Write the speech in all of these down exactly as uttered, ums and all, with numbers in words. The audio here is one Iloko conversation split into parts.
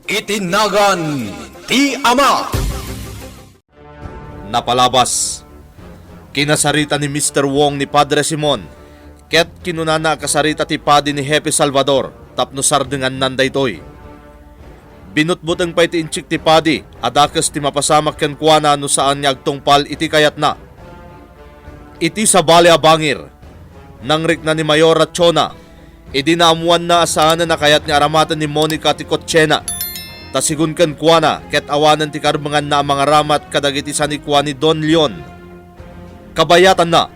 Iti nagan ti Ama. Napalabas, kinasarita ni Mister Wong ni Padre Simon, ket kinunana a kasarita ti padi ni Hepe Salvador tapno sardengannan daytoy. Binutbuteng pay ti inchik ti padi a dakes ti mapasamak kenkuana no saan nga agtungpal iti kayatna. Iti sabali a bangir, nangrikna ni Mayor Rachona idi naammoanna a saanen a kayat nga aramaten ni Monica ti kotsena, ta sigun kenkuana ket awanen ti karbenganna a mangaramat kadagiti sanikua ni Don Leon. Kabayatanna,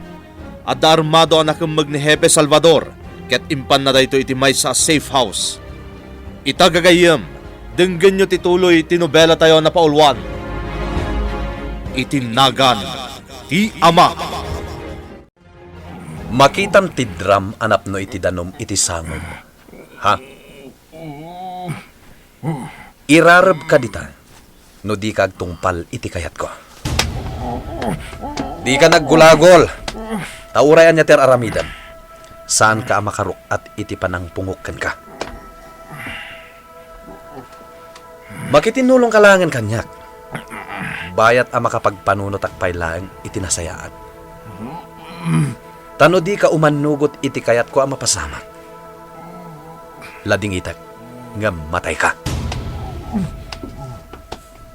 adda armado a nakemmeg ni Hepe Salvador ket impanna daytoy iti maysa a safe house. Ita gagayyem, denggenyo ti tuloy ti nobelatayo a napauluan, Iti Nagan ti Ama. Makitam ti dram a napno iti danum iti sangom. Ha? Irarebka dita no dika agtungpal iti kayatko. Dika naggulagol, ta uray ania ti ar-aramidem, saanka a makaruk-at iti panangpungok kenka. Makitinnulongka laengen kaniak, bayat a makapagpanunotak pay laeng iti nasayaat. Ta no dika umannugot iti kayatko a mapasamak, ladingitek ngem matayka.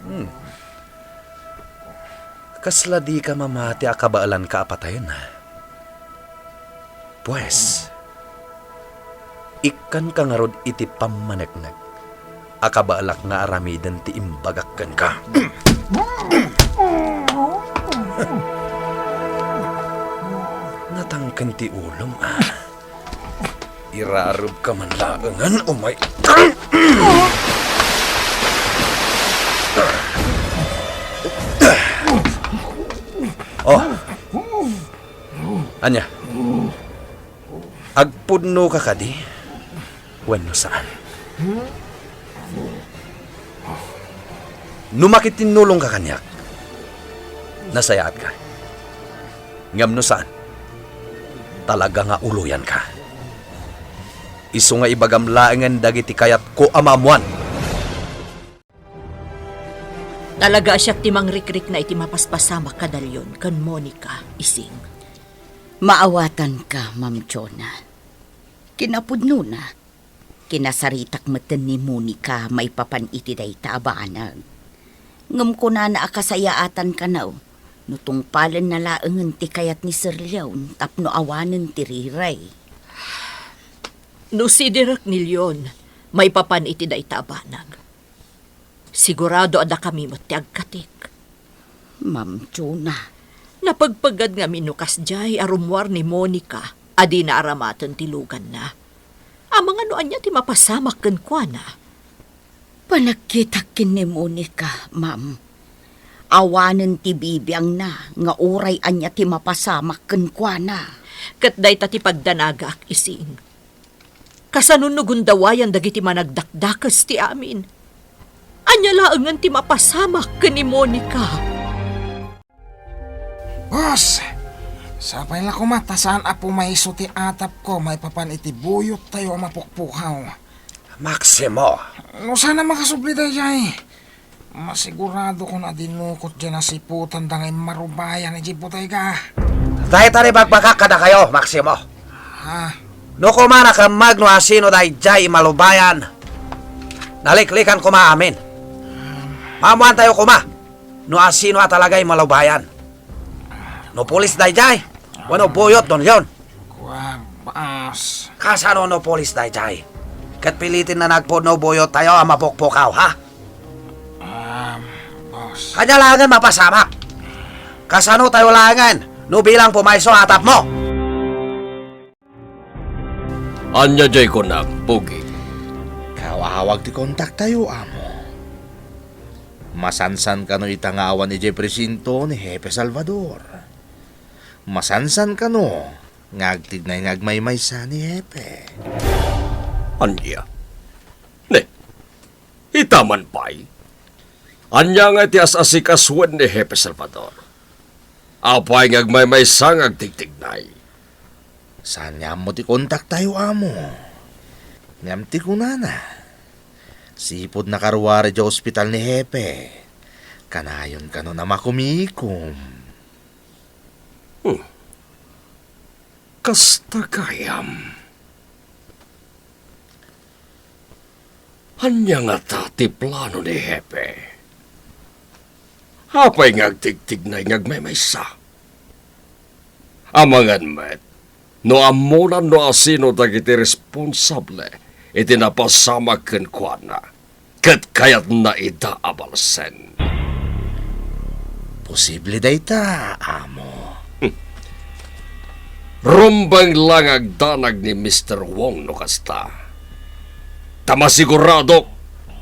Hmm. Kasla dika mamati a kabaelanka a patayen, ha? Pues, ikkanka ngarud iti pammaneknek a kabaelak nga aramiden ti imbagak kenka. Natangken ti ulom, a. Irarebka man laengen, umay. Oh. Ania? Agpudnoka kadi wenno saan? No makitinnulongka kaniak, nasayaatka. Ngem no saan, talaga nga uloyanka. Isu nga ibagam laengen dagiti kayatko a maammoan. Talaga a siak ti mangrikrikna iti mapaspasamak kada Leon ken Monica, Ising. Maawatanka, Ma'am Jonah. Kinapudnona, kinasaritak metten ni Monica maipapan iti dayta a banag. Ngem kunana a kasayaatan kano, no tungpalenna laengen ti kayat ni Sir Leon tapno awanen ti riray. No sidirek ni Leon maipapan iti dayta a banag, sigurado a dakami met ti agkatik. Ma'am Jonah. Napagpagad ngamin no kasdiay a rummuar ni Monica a dina aramaten ti luganna. Amangan no ania ti mapasamak kenkuana. Panagkitak ken ni Monica, ma'am. Awanen ti bibiangna nga uray ania ti mapasamak kenkuana. Ket dayta ti pagdanagak, Ising. Kasano no gundawayan dagiti managdakdakes ti amin? Ania laengen ti mapasamak ken ni Monica? Boss, sapay la koma ta saan a pumayso ti atapko maipapan iti buyottayo a mapukpukaw. Maximo! No saan a makasubli daydiay, masiguradokon a dinukotda a siputanda nga immarubayan idiay bodega. Dayta ti ibagbaga kadakayo, Maximo. Ha? No koma nakemmeg no asino daydiay immarubayan, naliklikan koma amin. Maammoantayo koma no asino a talaga immarubayan. No pulis daydiay, wenno buyot, Don Leon? Kua, boss. Kasano no pulis daydiay? Ket piliten a nagpudno buyottayo a mapukpukaw, ha? Um, boss. Ania laengen mapasamak? Kasanotayo laengen no bilang pumayso atapmo? Ania diay kunak, Pogi? Kaawawag ti kontaktayo, Amo. Masansan kano ita nga awan idiay presinto ni Hepe Salvador. Masansan kano nga agtignay nga agmaymaysa ni Hepe. Ania? Ne, ita man pay? Ania nga ti as-asikasuen ni Hepe Salvador? Apay nga agmaymaysa nga agtigtignay? Saan nga ammo ti kontaktayo, Amo. Ngem ti kunana, Sipud nakaruar idiay ospital ni Hepe, kanayon kano a makumikom. Hmm. Kasta gayam. Ania ngata ti plano ni Hepe? Apay nga agtigtignay nga agmaymaysa? Amangan met, no ammona no asino dagiti responsable iti napasamak kenkuana, ket kayatna ida a balsen. Posible dayta, amo. Rumbeng la nga agdanag ni Mister Wong no kasta. Ta masiguradok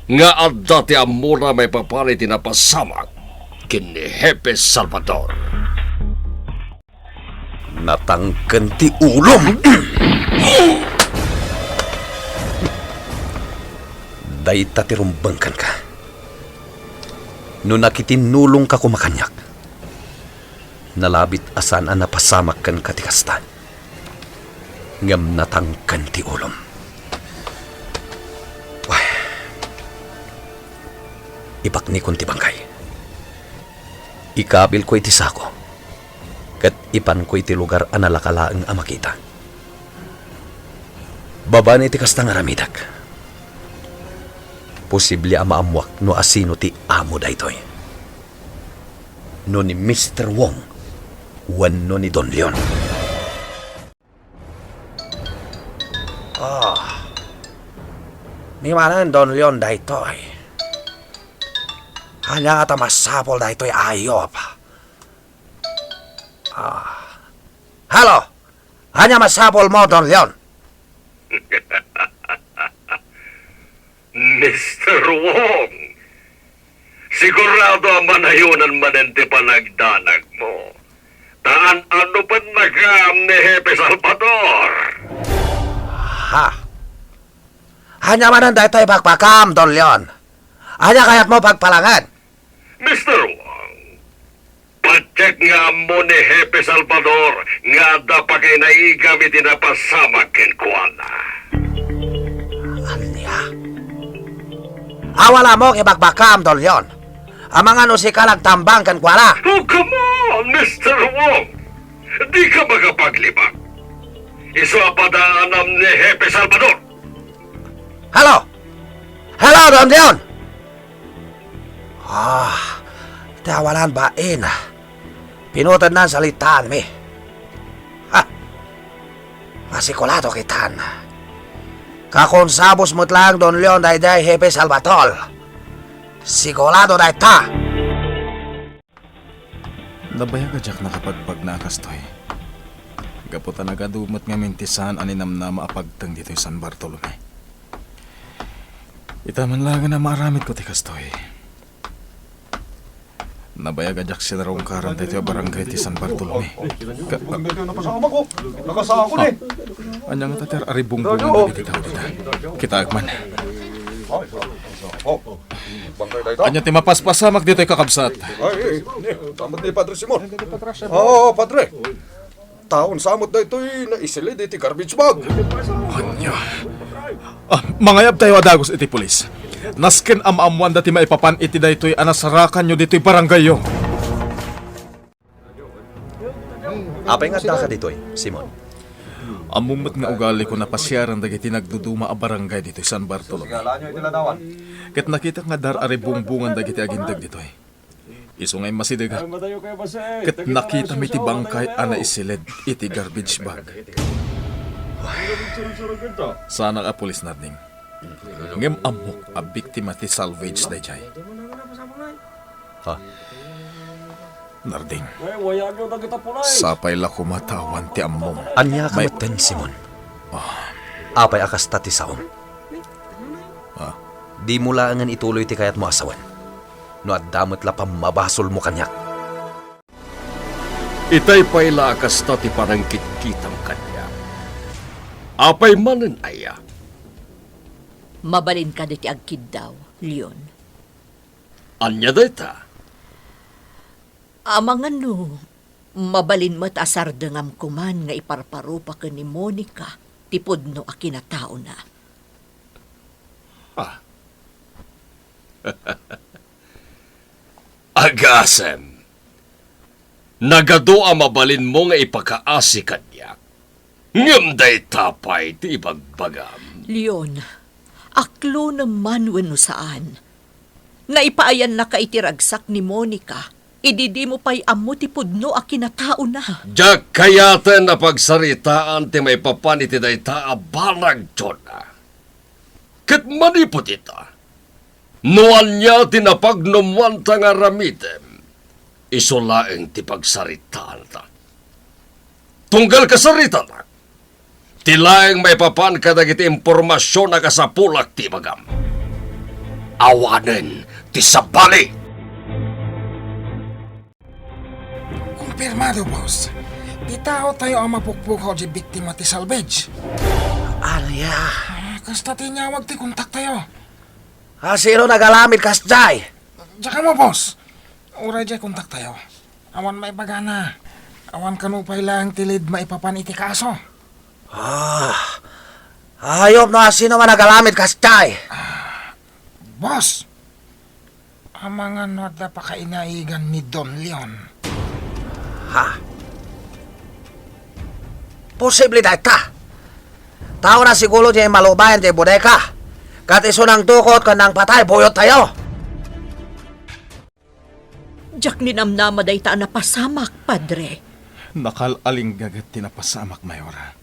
nga adda ti ammona maipapan iti napasamak ken ni Hepe Salvador. Natangken ti ulom. Dayta ti rumbeng kenka. No nakitinnulongka koma kaniak, nalabit a saan a napasamak kenka ti kasta. Ngem natangken ti ulom. Way. Ipaknikon ti bangkay. Ikabilko iti sako, ket ipanko iti lugar a nalaka laeng a makita. Babaen iti kasta nga aramidek, posible a maammoak no asino ti amo daytoy. No ni Mister Wong wenno ni Don Leon. Ah. Ni manen Don Leon daytoy. Ania ngata masapul daytoy a ayup? Ah. Hello! Ania masapulmo, Don Leon? Mister Wong, sigurado a manayonan manen ti panagdanagmo. Ta an-anupennakam ni Hepe Salvador. Ha? Ania manen daytoy bakbakam, Don Leon? Ania kayatmo pagpalangen? Mister Wong, patiek nga ammo ni Hepe Salvador nga adda pakainaigam iti napasamak kenkuana. Ania? Awan ammo ti bakbakam, Don Leon. Amangan no sika nagtambang kenkuana. Oh, come on, Mister Wong. Dika makapaglibak. Isu a padaanam ni Hepe Salvador. Hello! Hello, Don Leon! Ah, ti awanan bain. Pinutednan salitaanmi. Ha! Masikulado kitan. Kakonsabos met laeng, Don Leon, daydiay Hepe Salvador. Sigurado dayta. Nabayag a diak nakapagbagna a kastoy. Gapu ta nagadu met ngamin ti saan a ninamnama a pagteng ditoy San Bartolome. Ita man laengen a maaramidko ti kastoy. Nabayag a diak sinarungkaran daytoy a barangay ti San Bartolome. Ka- Nakasamak ko. Nakasamak ko ni. Ania ngata ti ar-aribungbungan dagiti tao dita? Kitaek man. Oh. Bangkay dayta. Ania ti mapaspasamak ditoy, kakabsat? Ay, eh, eh, samat ni Padre Simon. Oo, Padre. Taon samat daytoy naisilid iti garbage bag. Ania? Ah, mangayabtayo a dagus iti pulis. Nasken a maammoanda ti maipapan iti daytoy a nasarakanyo ditoy barangayyo. Apay nga addaka ditoy, Simon? Ammom met nga ugaliko a pasiaran dagiti nagduduma a barangay ditoy San Bartolome. Ket nakitak nga dar-aribungbungan dagiti agindeg ditoy. Isu nga immasidegak, ket nakitami ti bangkay a naisilid iti garbage bag. Saanak a pulis, Narding. Ngem ammok a biktima ti salvage daydiay. Ha? Narding, sapay la koma ta awan ti ammom. Ania ka metten, Simon? Ah. Apay a kasta ti saom? Ah. Dimo laengen ituloy ti kayatmo a sawen. No adda met la pammabasolmo kaniak. Itay pay la a kasta ti panangkitkitam kaniak. Apay manen aya? Mabalinka ditoy agkiddaw, Leon. Ania dayta? Amangan no mabalin met a sardengam koman nga iparparupa ken ni Monica ti pudno a kinataona. Ah. Agasem, nagadu a mabalinmo nga ipakaasi kaniak. Ngem dayta pay ti ibagbagam. Leon, aklonem man wenno saan, naipaayannaka iti ragsak ni Monica idi dimo pay ammo ti pudno a kinataona. Diak kayaten a pagsaritaan ti maipapan iti dayta a banag, Jonah. Ket manipud ita, no ania ti napagnumoanta nga aramidem, isu laeng ti pagsaritaanta. Tunggal kasaritanak, ti laeng maipapan kadagiti impormasion a kasapulak ti ibagam. Awanen ti sabali! Kumpirmado, boss. Ti tao tayo a mapukpukaw di biktima ti salvage. Ania? Ah, kasta ti inyawag ti kontak tayo. Ah, sino nagalamit kasdiay? Diak ammo, boss. Uray diay kontak tayo. Awan maibagana. Awan kano pay laeng ti lead maipapan iti kaso. Ah, ayop no asino man nagalamit kasdiay. Boss, amangan no adda pakainaigan ni Don Leon. Ha? Posible dayta. Tao na siguro diay malubayan diay bodega. Ket isu nangdukot ken nangpatay, buyot tayo. Diak ninamnama dayta a napasamak, Padre. Nakal-alinggaget ti napasamak, Mayora.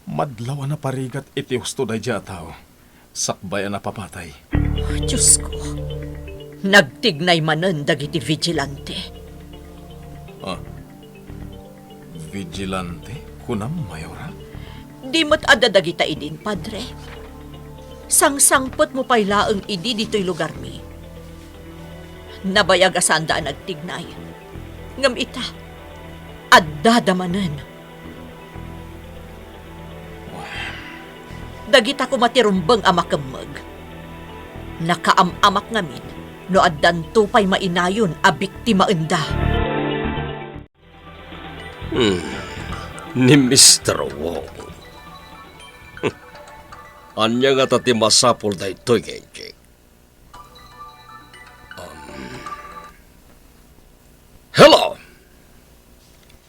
Madlaw a naparigat iti husto daydiay a tao, sakbay a napapatay. Diosko, nagtignay manen dagiti vigilante. Ah, vigilante, kunam, Mayora? Di met adda dagita idin, Padre. Sangsangpetmo pay laeng idi ditoy lugarmi. Nabayag a saanda a nagtignay. Ngem ita, addada manen. Dagita koma ti rumbeng a makemmeg. Nakaam-amak ngamin no addanto pay mainayon a biktimaenda. Hmm, ni Mister Wong. Ania ngata ti masapul daytoy nga injek? Um, hello?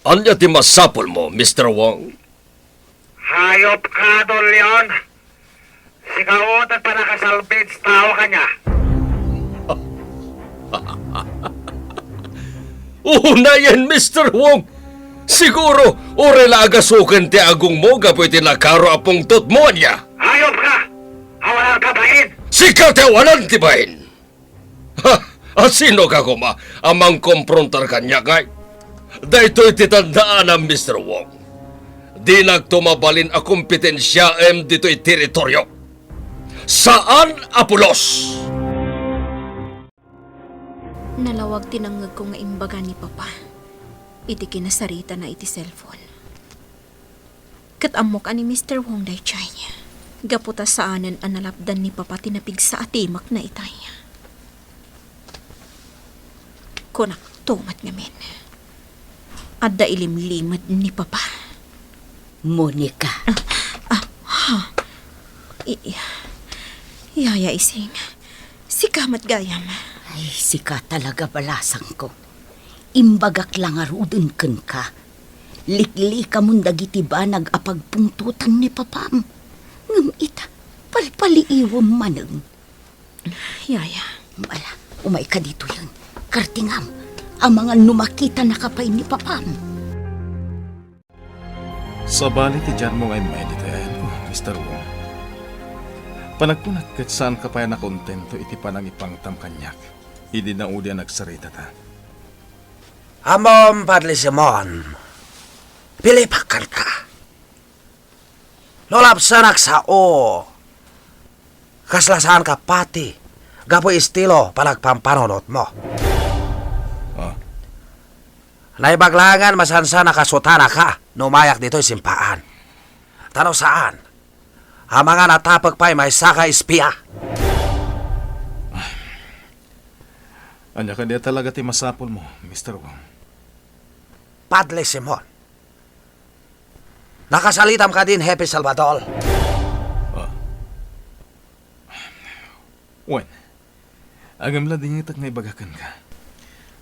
Ania ti masapulmo, Mister Wong? Hayop ka, Don Leon. Sika unay ti panakasalvage tao kaniak. Unayen, Mister Wong. Siguro, uray la agasuken ti agongmo gapu iti nakaro a pungtotmo, ania? Hayop ka! Awanan ka bain! Sika ti awanan ti bain! Ha? Asino ka koma a mangkomprontar kaniak, ngay? Daytoy ti tandaanam, Mister Wong. Dinakto mabalin a kompetensiaem ditoy teritoriok. Saan a pulos! Nalawag ti nangngegko nga imbaga ni Papa iti kinasaritana iti cellphone. Ket ammok a ni Mister Wong daydiay, gapu ta saanen a nalapdan ni Papa ti napigsa a timekna itay. Kunakto met ngamin, adda ilimlimed ni Papa. Monica. Ah, ah, ha? I-, Yaya Ising, sika met gayam. Ay, sika talaga, balasangko. Imbagak la ngaruden kenka. Liklikamon dagiti banag a pagpungtotan ni Papam. Ngem ita, palpaliiwem manen. Yaya. Ala, umayka ditoyen. Kartingam, amangan no makitanaka pay ni Papam. Sabali ti diarmo nga immay ditoy ayanko, Mister Wong. Panagkunak ket saanka pay a nakontento iti panangipangtam kaniak idi naudi a nagsaritata. Ammom, Padre Simon, pilipakkanka. No lapsanak sao, kasla saanka pati gapu estilo panagpampanunotmo. Ah. Naibaglangan masansan a kasutanaka no umayak ditoy simpaan. Ta no saan, amangan a tapek pay maysa ka espia. Ania kadi a talaga ti masapulmo, Mister Wong? Padre Simon, nakasalitam kadin, Hepe Salvador? Ah. Wen, Ngem la dingitek nga ibaga kenka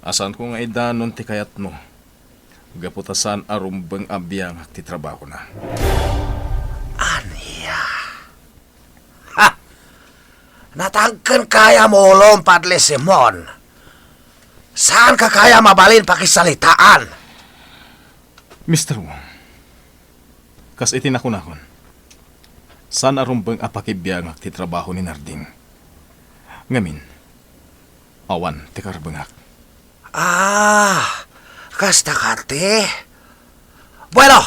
a saanko nga idanon ti kayatmo, gapu ta saan a rumbeng a biangak ti trabahona. Ania? Ha! Natangken kaya mo ulom, Padre Simon. Saan ka kaya mabalin pakisalitaan? Mister Wong, kas iti nakunakon, saan a rumbeng a pakibiangak ti trabaho ni Narding. Ngamin, awan ti karbengak. Ah, kasta kadi? Bueno,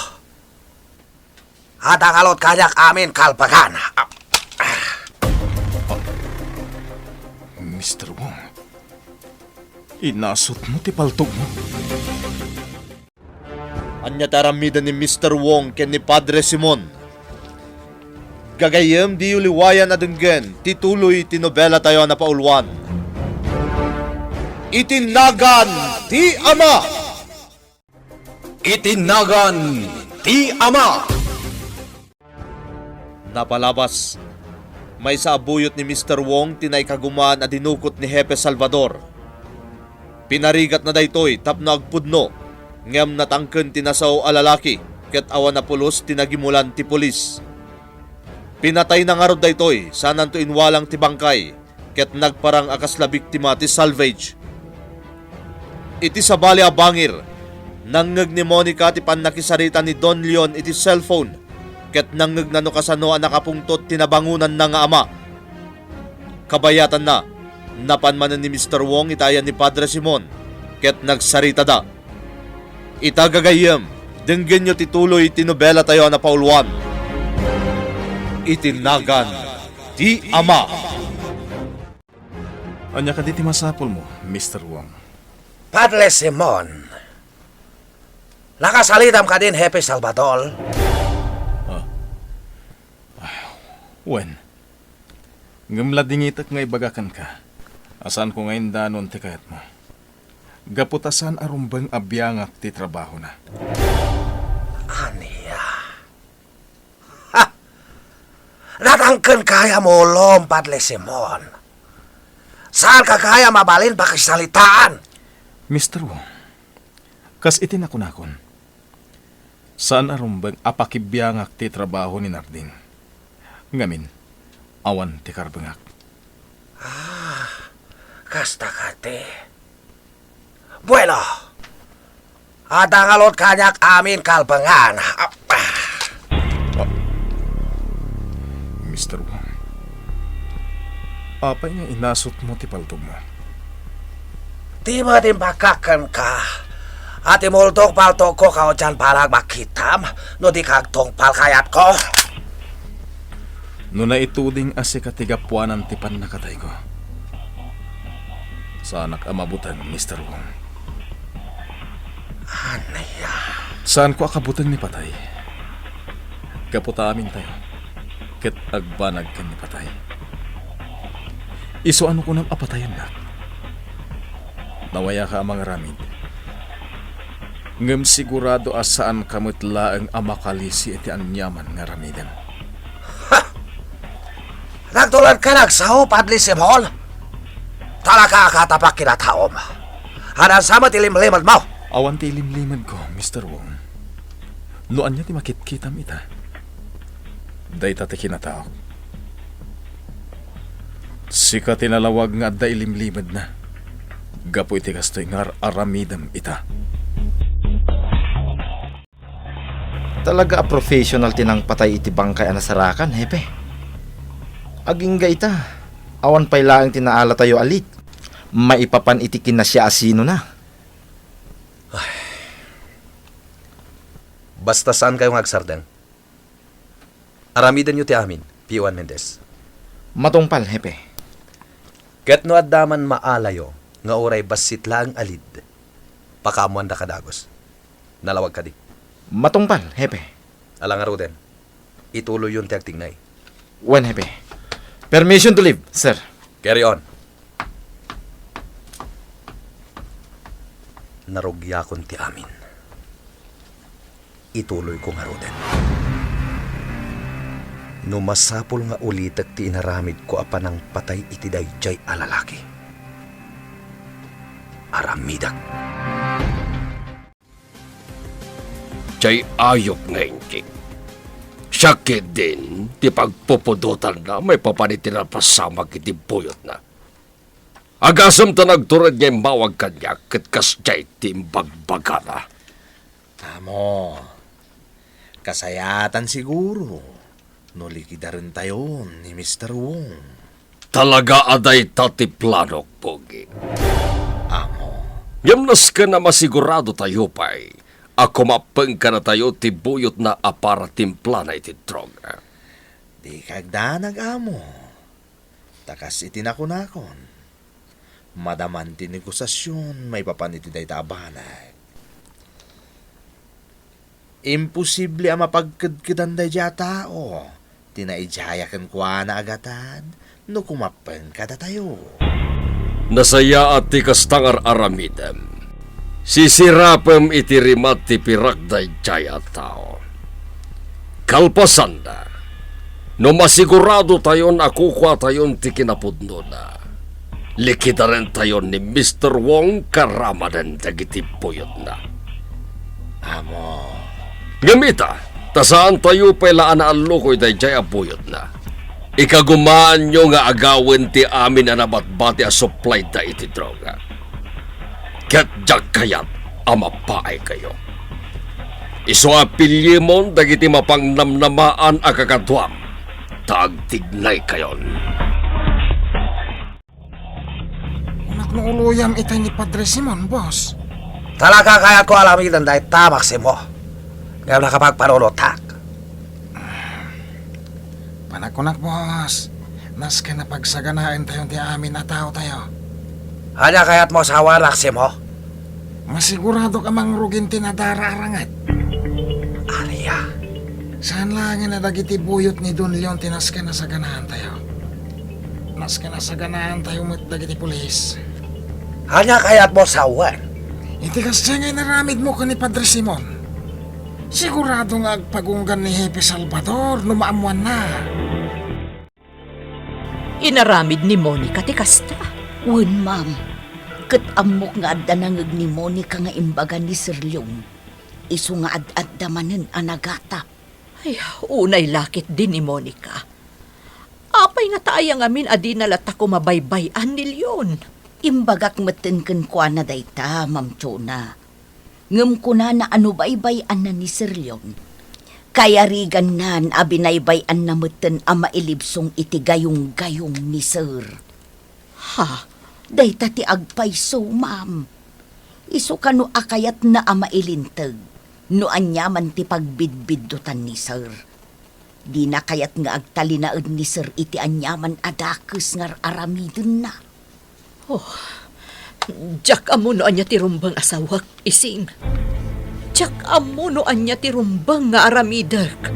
adda ngarud kaniak amin kalpakan. Mister Wong, inasutmo ti paltogmo. Ania ti aramiden ni Mister Wong ken ni Padre Simon? Gagayyem, diyo liwayan a denggen ti tuloy ti nobelatayo a napauluan, Iti Nagan ti Ama. Iti Nagan ti Ama. Napalabas, maysa a buyot ni Mister Wong ti naikagumaan a dinukot ni Hepe Salvador. Pinarigatna daytoy tapno agpudno, ngem natangken ti nasao a lalaki ket awan a pulos ti nagimulan ti pulis. Pinatayna ngarud daytoy, saananto inwalang ti bangkay, ket nagparang a kasla biktima ti salvage. Iti sabali a bangir, nangngeg ni Monica ti pannakisarita ni Don Leon iti cellphone, ket nangngegna no kasano a nakapungtot ti nabangonanna nga ama. Kabayatanna, napan manen ni Mister Wong iti ayan ni Padre Simon, ket nagsaritada. Ita gagayyem, denggenyo ti tuloy ti nobelatayo a napauluan, Iti Nagan ti Ama. Ania kadi ti masapulmo, Mister Wong? Padre Simon, nakasalitam kadin, Hepe Salvador? Ah. Ah, wen. Ngem la dingitek nga ibaga kenka a saanko nga indanon ti kayatmo, gapu ta saan a rumbeng a biangak ti trabahona. Ania? Ha! Natangken kaya mo ulom, Padre Simon. Saan ka kaya mabalin pakisalitaan? Mister Wong, kas iti nakunakon, saan a rumbeng a pakibiangak ti trabaho ni Narding. Ngamin, awan ti karbengak. Ah, kasta kadi. Bueno, adda ngarud kaniak amin kalbengan. Ah, Mister Wong, apay nga inasutmo ti paltogmo? Di met imbagak kenka a timuldok paltogko kaudian para agmakitam no di ka agtungpal kayatko? No naituding a sika ti gapuanan ti pannakatayko, saanak a mabuteng, Mister Wong. Ania? Saanko a kabuteng ni patay. Gapu ta amintayo ket agbanag ken ni patay. Isu a no kunam a patayennak, nawayaka a mangaramid. Ngem sigurado a saanka met laeng a makalisi iti aniaman nga aramidem. Ha! Nagtulotka nagsao, Padre Simon? Talaga a katapak kinataom. Adansa met ti limlimedmo? Awan ti ilimlimedko, Mister Wong. No ania ti makitkitam ita, dayta ti kinataok. Sika ti nalawag nga adda ilimlimedna. Gapu iti kastoy nga ar-aramidem ita. Talaga a professional ti nangpatay iti bangkay a nasarakan, Hepe. Agingga ita, awan pay laeng ti naalatayo a lead maipapan iti kinasiasinona. Ay. Basta saankayo nga agsardeng. Aramidenyo ti amin, P O N Mendez. Matungpal, Hepe. Ket no adda man maalayo nga uray bassit laeng a lead, pakaammoandaka dagus. Nalawag kadi. Matungpal, Hepe. Ala ngaruden, ituloyyon ti agtignay. Wen, Hepe. Permission to leave, sir. Carry on. Narugiakon ti amin. Ituloyko ngaruden. No masapul nga ulitek ti inaramidko a panangpatay iti daydiay a lalaki, aramidek. Diay ayok nga inggik. Siak ketdin ti pagpupudotanna maipapan iti napasamak iti buyotna. Agasem ta nagtured nga immawag kaniak ket kasdiay ti imbagbagana. Amo, kasayaatan siguro no likidarentayon ni Mister Wong. Talaga a dayta ti planok, Pogi. Amo. Ngem nasken a masiguradotayo pay a kumappeng kadatayo ti buyotna a para timplana iti droga. Dika agdanag, Amo. Ta kas iti nakunakon, madaman ti negosiasion maipapan iti dayta a banag. Imposible a mapagkedkedan daydiay a tao ti naidiaya kenkuana a gatad no kumappeng kadatayo. Nasayaat ti kasta nga ar-aramidem. Sisirapem iti rimat ti pirak daydiay a tao. Kalpasanna, no masiguradotayon a kukuatayon ti kinapudnona, likidarentayon ni Mister Wong karamanen dagiti buyotna. Amo. Ngem ita, ta saantayo pay la a naallukoy daydiay a buyotna. Ikagumaanyo nga agawen ti amin a nabatbati a supplyda iti droga. Ket diak kayat a mapaaykayo. Isu a piliemon dagiti mapangnamnamaan a kakaduam, ta agtignaykayon. Kunak no uloyam itay ni Padre Simon, boss. Talaga kayatko aramiden dayta, Maximo. Ngem nakapagpanunotak. Panagkunak, boss. Nasken a pagsaganaentayon ti amin a taotayo. Ania kayatmo a sawen, Maximo? Masiguradok a mangrugin ti nadara a ranget. Ania? Saan laengen a dagiti buyot ni Don Leon ti nasken a saganaantayo. Nasken a saganaantayo met dagiti pulis. Ania kayatmo a sawen? Iti kasdiay nga inaramidmo ken ni Padre Simon, sigurado nga agpagunggan ni Hepe Salvador no maammoanna. Inaramid ni Monica ti kasta. Wen, ma'am. Ket ammok nga adda nangngeg ni Monica nga imbaga ni Sir Leon. Isu nga ad-adda manen a nagatap. Ay, unay la ketdi ni Monica. Apay ngata aya ngamin a dina latta koma baybay-an ni Leon? Imbagak metten kenkuana dayta, Ma'am Chona. Ngem kunana a no baybay-anna ni Sir Leon, kayarigannan a binaybay-anna metten a mailibsong iti gayonggayong ni Sir. Ha? Dayta ti agpayso, ma'am. Isu kano a kayatna a mailinteg no aniaman ti pagbidbiddutan ni Sir. Dina kayat nga agtalinaed ni Sir iti aniaman a dakes nga ar-aramidenna. Oh, diak ammo no ania ti rumbeng a sawek, Ising. Diak ammo no ania ti rumbeng nga aramidek.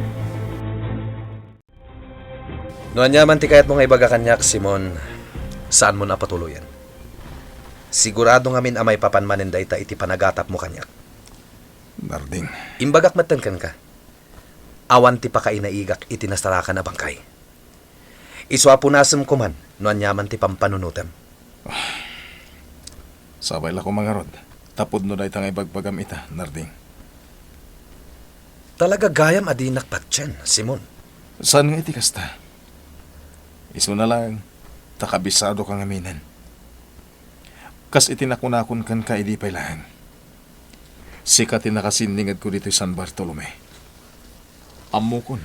No aniaman ti kayatmo nga ibaga kaniak, Simon, saanmon a patuloyen. Sigurado ngamin a maipapan manen dayta iti panagatapmo kaniak. Narding. Imbagak metten kenka, awan ti pakainaigak iti nasarakan a bangkay. Isu a punasem koman no aniaman ti pampanunotem. Sapay la koma ngarud, ta pudno dayta nga ibagbagam ita, Narding. Talaga gayam a dinak patien, Simon. Saan nga iti kasta? Isuna laeng, ta kabisadoka ngaminen. Kas iti nakunakon kenka idi pay laeng, sika ti nakasinningedko ditoy San Bartolome. Ammokon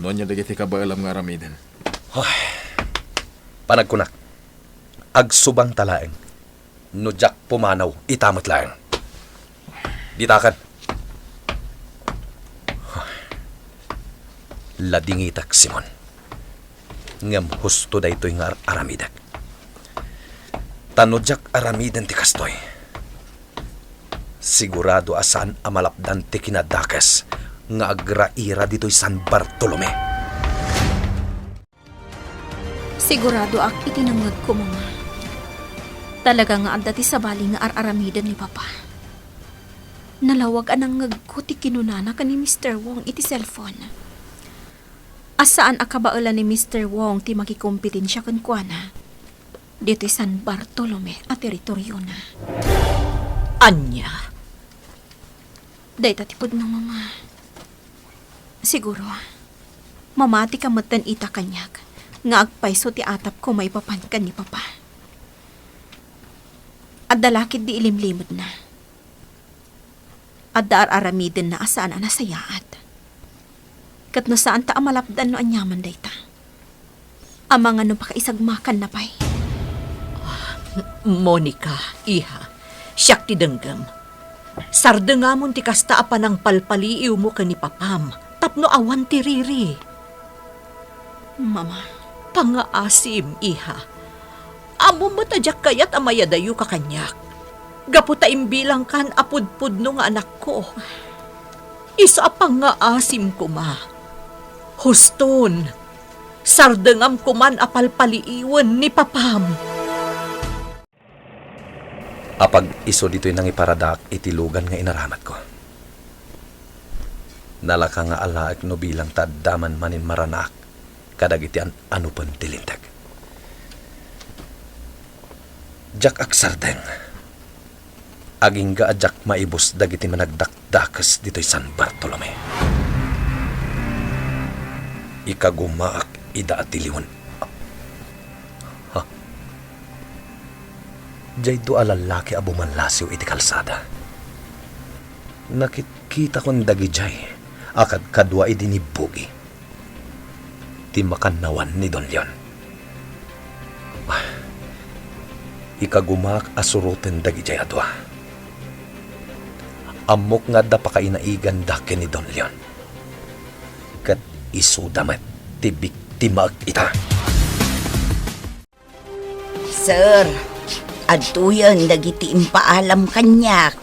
no ania dagiti kabaelam nga aramiden. Ay, panagkunak, agsubangta laeng no diak pumanaw ita met laeng. Ditakan. Ladingitak, Simon. Ngem husto daytoy nga ar-aramidek. Ta no diak aramiden ti kastoy, sigurado a saan a malapdan ti kinadakes nga agraira ditoy San Bartolome. Siguradoak iti nangngegko, Mama. Talaga nga adda ti sabali nga ar-aramiden ni Papa. Nalawag a nangngegko ti kinunana ken ni Mister Wong iti cellphone. A saan a kabaelan ni Mister Wong ti makikompetensia kenkuana ditoy San Bartolome a teritoriona. Ania? Dayta ti pudno, Mama. Siguro, mamatika metten ita kaniak nga agpayso ti atapko maipapan ken ni Papa. Adda la ketdi ilimlimedna. Adda ar-aramidenna a saan a nasayaat. Ket no saanta a malapdan no aniaman dayta, amangan no pakaisagmakanna pay. Monica, iha, siak ti denggem. Sardengamon ti kasta a panangpalpaliiwmo ken ni Papam tapno awan ti riri. Mama. Pangngaasim, iha. Ammom met a diak kayat a mayadayoka kaniak. Gapu ta imbilangkan a pudpudno nga anakko. Isu a pangngaasim koma. Huston, sardengam koman a palpaliiwen ni Papam. Apag isu ditoy nangiparadak iti lugan nga inaramidko. Nalaka nga alaek no bilang ta adda man manen maranaak kadagiti an-, anupen ti Linteg. Diak agsardeng. Agingga a diak maibus dagiti managdakdakes ditoy San Bartolome. Ikagumaak ida a tiliwen. Ha? Diay dua a lallaki a bumallasiw iti kalsada. Nakitkitakon dagidiay a kadkadua idi ni Bogi, ti makannawan ni Don Leon. Ah, ikagumaak a suroten dagidiay a dua. Ammok nga adda pakainaiganda ken ni Don Leon. Ket isuda met ti biktimaek ita. Sir, adtoyen dagiti impaalam kaniak.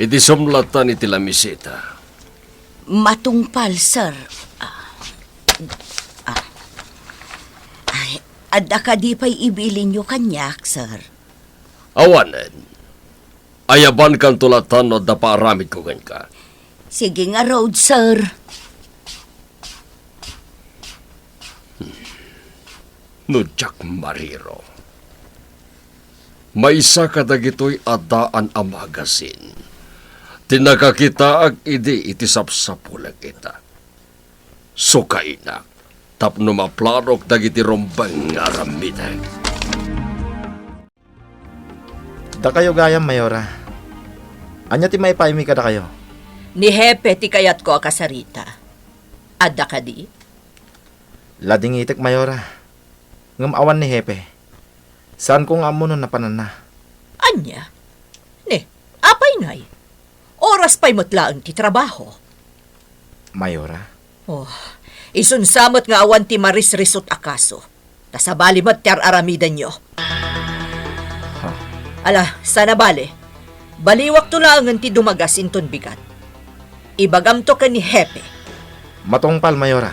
Iti sumlatan iti lamiseta. Matungpal, sir. Ah, ah. Ay, adda kadi pay ibilinyo kaniak, sir? Awanen. Ayabankanto latta no adda paaramidko kenka. Sige ngarud, sir. Hmm. No diak mariro, maysa kadagitoy a daan a magasin ti nakakitaak idi iti sapsapulek ita. Sukainak tapno maplanok dagiti rumbeng nga aramidek. Dakayo gayam, Mayora. Ania ti maipaaymi kadakayo? Ni Hepe ti kayatko a kasarita. Adda kadi? Ladingitek, Mayora. Ngem awan ni Hepe. Saanko nga ammo no napananna. Ania? Ne, apay ngay? Oras pay met laeng ti trabaho. Mayora? Oh, isunsa met nga awan ti marisrisut a kaso. Ta sabali met ti ar-aramidenyo. Ha? Ala, sana bale. Baliwakto laengen ti dumagas inton bigat. Ibagamto ken ni Hepe. Matungpal, Mayora.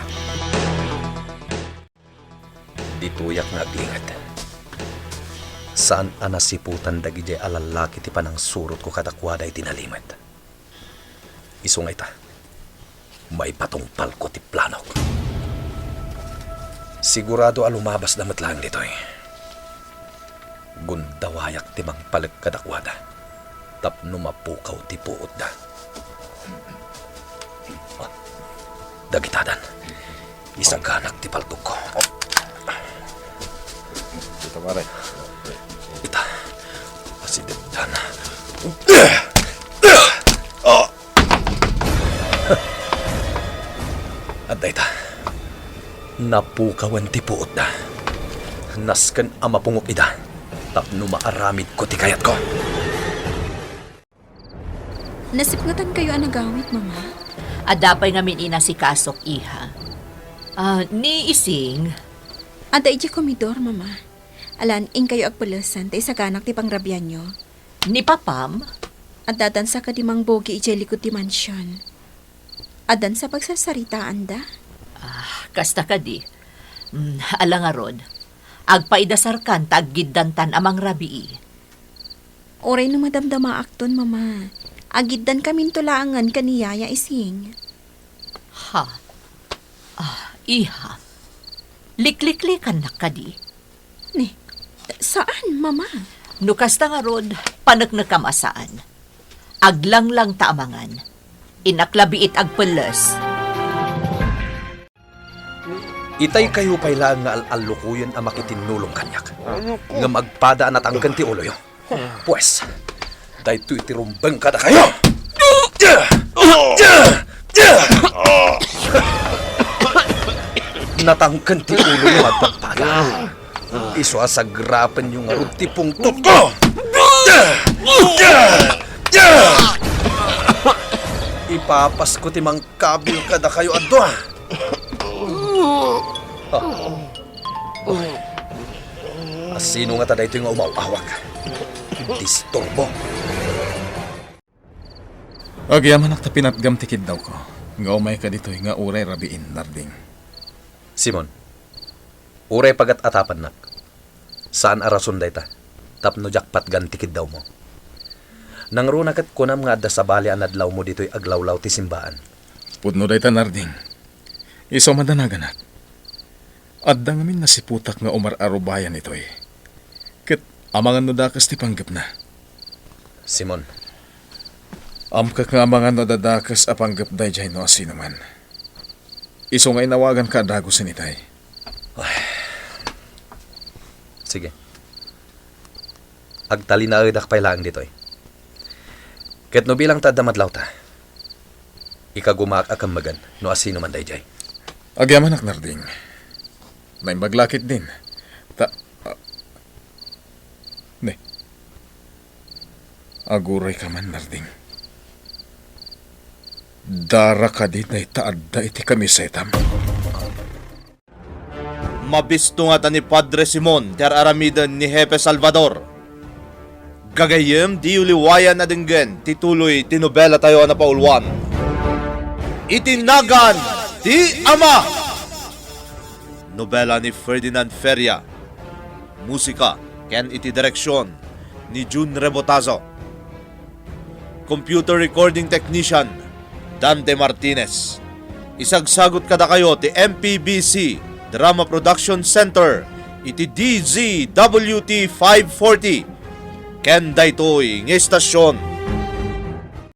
Ditoyak nga aginged. Saan a nasiputan dagidiay a lallaki ti panangsurotko kadakuada iti nalimed. Isu nga ita, maipatungpalko ti planok. Sigurado a lumabasda met laeng ditoy. Gundawayak ti mangpalek kadakuada tapno mapukaw ti puotda. Dagitadan, isaganak ti paltogko. Ita, pare. Ita, asidegdan. Adda ita. Napukawen ti puotda. Nasken a mapungok ida tapno maaramidko ti kayatko. Nasipngetankayo a nagawid, Mama? Adda pay ngamin inasikasok, iha. Ah, ni Ising? Adda idiay komidor, Mama. Alan, inkayo agpelesan ta isaganak ti pangrabianyo. Ni Papam? Adda dansa kadi Mang Bogi idiay likod ti mansion. Addan sa pagsarsaritaanda? Ah, kasta kadi. Mm, ala ngarud, agpaidasarkan ta aggiddantan a mangrabii. Uray no madamdamaakton, Mama, aggiddankaminto laengen ken ni Yaya Ising. Ha? Ah, iha. Likliklikannak kadi? Ni, saan, Mama? No kasta ngarud, paneknekam a saan. Aglanglang ta amangan. Innak labi it agpelles. Itay kayo pay laeng nga al-allukoyen a makitinnulong kaniak. Ngem agpada a natangken ti uloyo. Pues, daytoy ti rumbeng kadakayo. Natangken ti uloyo nga agpagpada. Isu a sagrapenyo ngarud ti pungtotko. Ipapasko ti mangkabil kadakayo a dua. Ah. Asino ngata daytoy nga umaw-awag? Disturbo. Agyamanak ta pinatgam ti kiddawko nga umayka ditoy nga uray rabiin, Narding. Simon, uray pagat-atapannak, saan a rason dayta tapno diak patgan ti kiddawmo. Nangruna ket kunam nga adda sabali a nadlawmo ditoy aglawlaw ti simbaan. Pudno dayta, Narding. Isu a madanaganak, adda ngamin nasiputak nga umar-arubayan itoy. Ket amangan no dakes ti panggepna. Simon. Amkak nga amangan no adda dakes a panggep daydiay no asinoman. Isu nga inawaganka a dagusen itay. Ay. Sige. Agtalinaedak pay laeng ditoy. Ket no bilang ta adda madlawta, ikagumaak a kemmegen no asinoman daydiay. Agyamanak, Narding. Naimbag la ketdin. Ta, ah, ne. Aguray ka man, Narding. Dara kadi dayta adda iti kamisetam. Mabisto ngata ni Padre Simon ti ar-aramiden ni Jefe Salvador. Gagayyem, diyo liwayan a denggen ti tuloy ti nobelatayo a napauluan, Iti Nagan ti Ama. Nobela ni Ferdinand Feria. Musika ken iti direksion ni Jun Rebotazo. Computer recording technician, Dante Martinez. Isagsagut kadakayo ti M P B C Drama Production Center iti D Z W T five forty. Ken daytoy nga istasyon,